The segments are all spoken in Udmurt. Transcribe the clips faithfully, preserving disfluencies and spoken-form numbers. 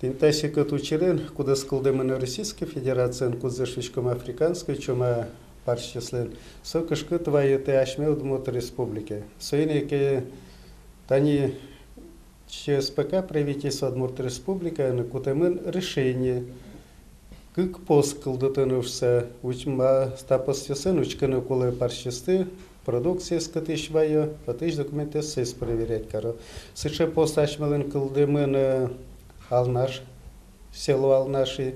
Тӥни та секыт учырын, кудӥз кылдэмын Российской Федерациын, кудзэ шуиськом африканской чума парсьёслэн, со кышкыт вайытэ асьме Удмурт Республикае. Соин ик, э, тани ЧСПК правительство Удмурт Республикаын кутэмын решение кык пост кылдытыны шуыса, уч-, ма, та постъёсын учкыны кулэ парсьёсты, продукциез кытысь вайо, отысь документъёссэс проверять каро. Сыӵе пост асьмелэн кылдэмын, э, Алнаш, село Алнаши,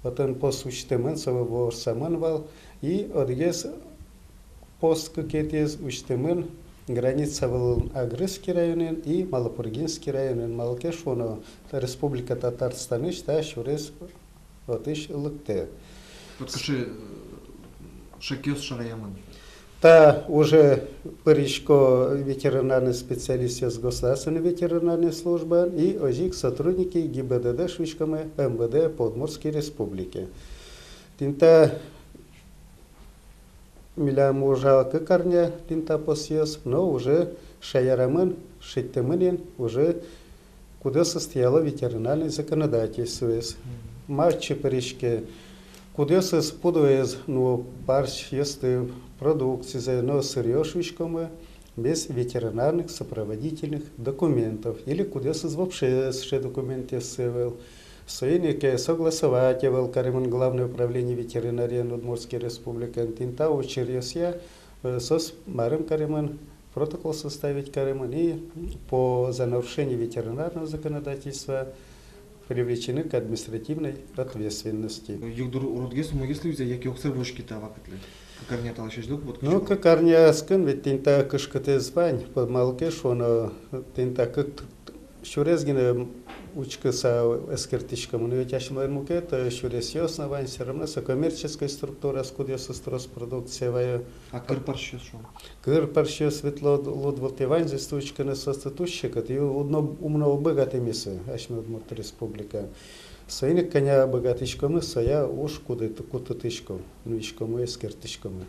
отын пост усьтэмын, со ворсамын вал, и одӥгез пост кыкетӥез усьтэмын граница вылын Агрызский районын и Малопургинский районын, малы ке шуоно, та Республика Татарстанысь та сюрес отысь лыктэ. Вот кыӵе, э, шекъёс шараямын? Та уже пырисько ветеринарный специалистъёс государственной ветеринарной службаын и озьы ик сотрудники ГИБДД шуиськомы МВД по Удмуртской Республике. Тӥни та милям ужа кык арня тӥни та постъёс, но уже шараямын, шедьтэмын ини уже, кудъёсыз тӥяло ветеринарной законодательствоез. Мгм. Ма отчы пыриське, кудъёсыз пудоез нуо, парсьёсты, продукцизэ, но сырьё шуиськомы без ветеринарных сопроводительных документов, или кудъёсыз вообще сыӵе документъёссы ӧвӧл. Соин ик, э, согласовать ӧвӧл каремын Главное управление ветеринарии Удмуртской Республикаын. Тӥни та учыръёсъя, э, соос марым каремын, протокол составить каремын и по, за нарушение ветеринарного законодательства привлечены к административной ответственности. Югдур уродгес, умойгес луиз-а, яке огсыр возиське та вакытлы? Кык арня талэсь озьы ик, вот. Ну, кык арня ӧз кын, ведь тӥни та кышкытэз вань, по-, малы ке шуоно, тӥни та кык сюрес гинэ учкыса эскертӥськомы. Но ведь асьмелэн мукет, э, сюресъёс но вань, всё равно со коммерческой структураос, кудъёсыз трос продукция вайо. А кыр парсьёс, шуом? Кыр парсьёс ветло луд-, луд вылтӥ, ваньзэс учкыны соосты туж секыт, и уд но, ум но уг быгаты мисьы, асьме Удмурт Республикаын. Соин ик кӧня быгатӥськомы, соя уж кутыт-, кутытӥськом, нуиськомы, эскертӥськомы.